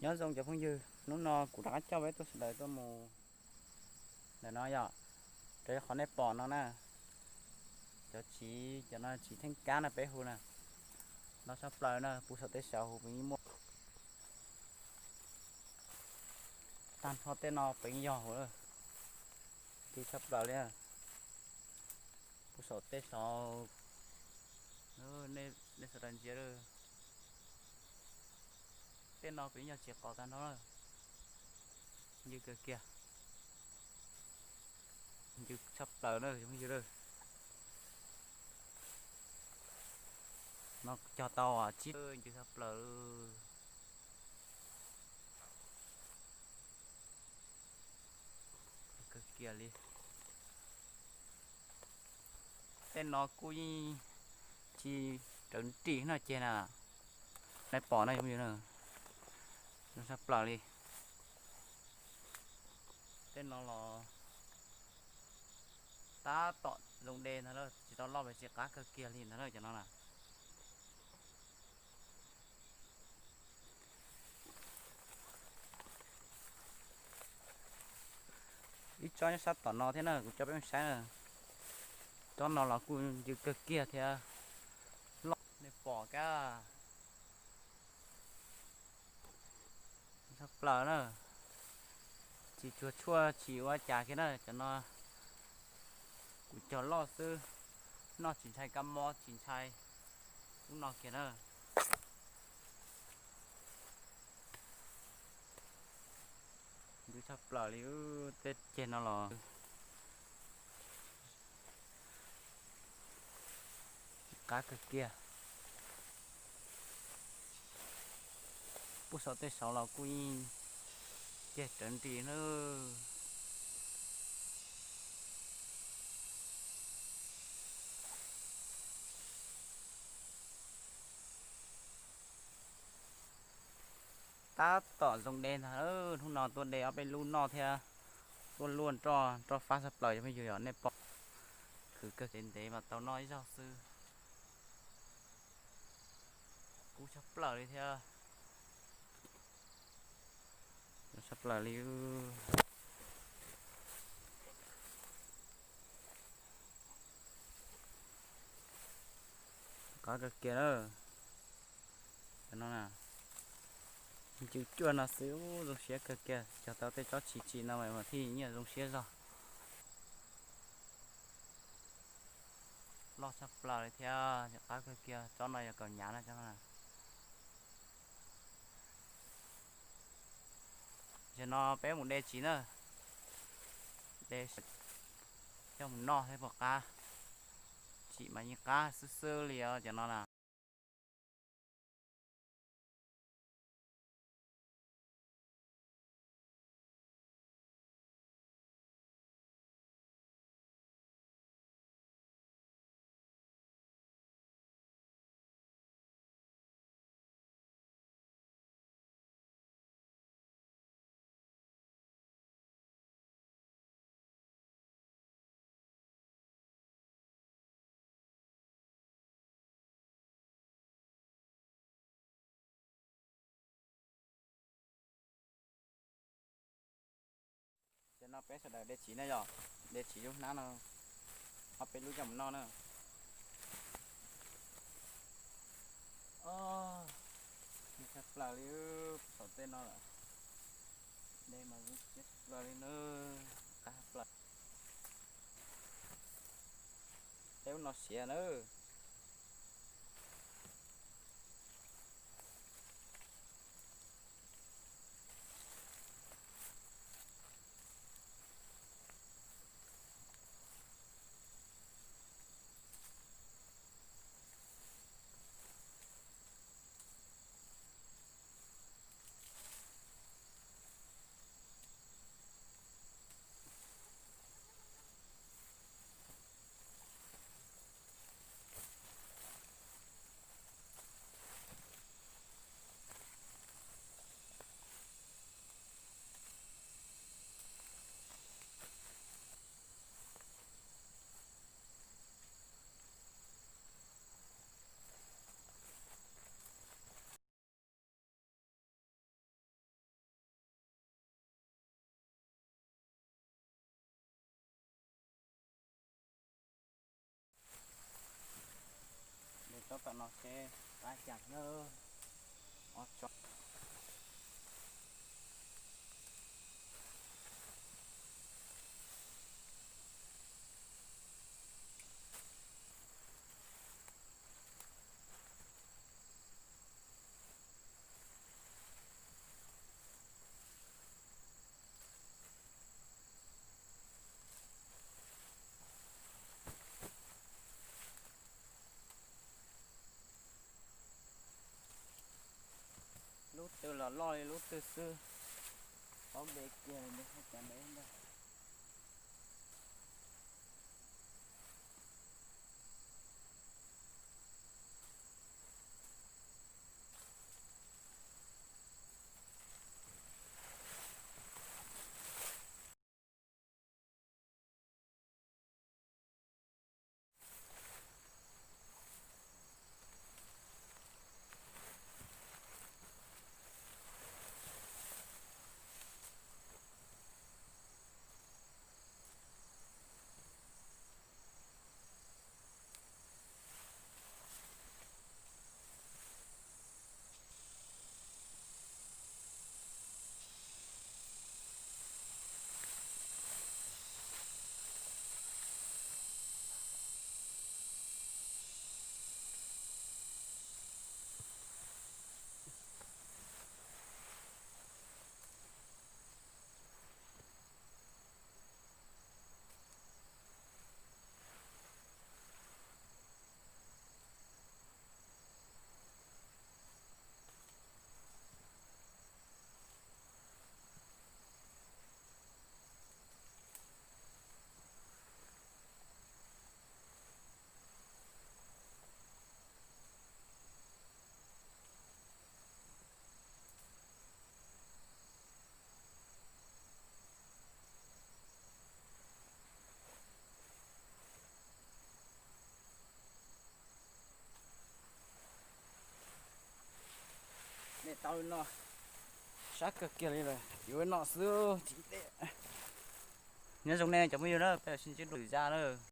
Nyob zoo cov phooj ywg, hnub no kuv rov qab coj peb tuaj sawv daws tuaj mus ntawm no yom, rau qhov nej pom no na, cov txiv, cov no txiv theej kab no peb hu na, no tshaj plaws na, puv saum tej saud hu pes yeej muaj. Tag nrho tej no pes yeej yog hu, ntws tshaj plaws li. Puv saum tej saud, nej sawv daws ntsia, tej no pes yeej yog txiv qos tag nrho na, ntws kawg kiag, ntws tshaj plaws na. No cog tau tsib, ntws tshaj plaws kawg kiag li. Tej no kuj yeej tsis rawv nrim no ces na, nej pom na, zoo tshaj plaws li. Tej no los tab tom zoo de ntag lauj, tsis tau loj pes tsis qab kawg kiag li ntag lauj cov no na. Ib tsob nyob sab tom no thiab na, kuv coj peb mus saib na. Tsob no los kuj ntws kawg kiag thiab, loj nej pom kab. Tshaj plaws na, tsis tsuag tshuaj tsis ua cas kiag na, cov no kuv cog loj xwb, noj tsis ntshai kab mob tsis ntshai ub no kiag na. Ntws tshaj plaws li, tej ceg no los qab kawg kiag. Puag saum tej saud los kuj yeej ceg rawv nrim na. Tab tom zoo de ntag, hnub no tuaj de ob peb lub noj thiab, tuaj luaj nroj nroj fab tshaj plaws cov phooj ywg, yog nej pom khwv kawg, ntev ntev mas tau noj ib zaug xwb. Kub tshaj plaws li thiab, tshaj plaws li. Qab kawg kiag na. Cov no na, ncw cuaj no xwb, zoo siab kawg kiag, cog tau tej tsob tshis tshis no mas thiaj nyiaj zoo siab zog. Loj tshaj plaws li thiab, qab kawg kiag, tsob no yog kaus hniav na. Tam no peb mus de txiv na, de coj mus noj thiab puas qab. Txiv mas yeej qab xwb xwb li os cov no na. Tam no peb sawv daws de txiv na yom, de txiv lub hnab no, ob peb lub coj mus noj na. Tshaj plaws li, saum tej no lawm, de mas zoo siab tshaj plaws li na, qab plaws. Peb lub no siav na. No seb qab cas na. Ob tsob. Lub twg los loj li lub twg xwb. Paub npe kiag li, npe haj cas npe ntag. Niam tau li no, sab kawg kiag li lawm, yuav no xwb tsis ntev. Nyob zoo nej cov phooj ywg na, peb sib ntsib dua lwm zaj na.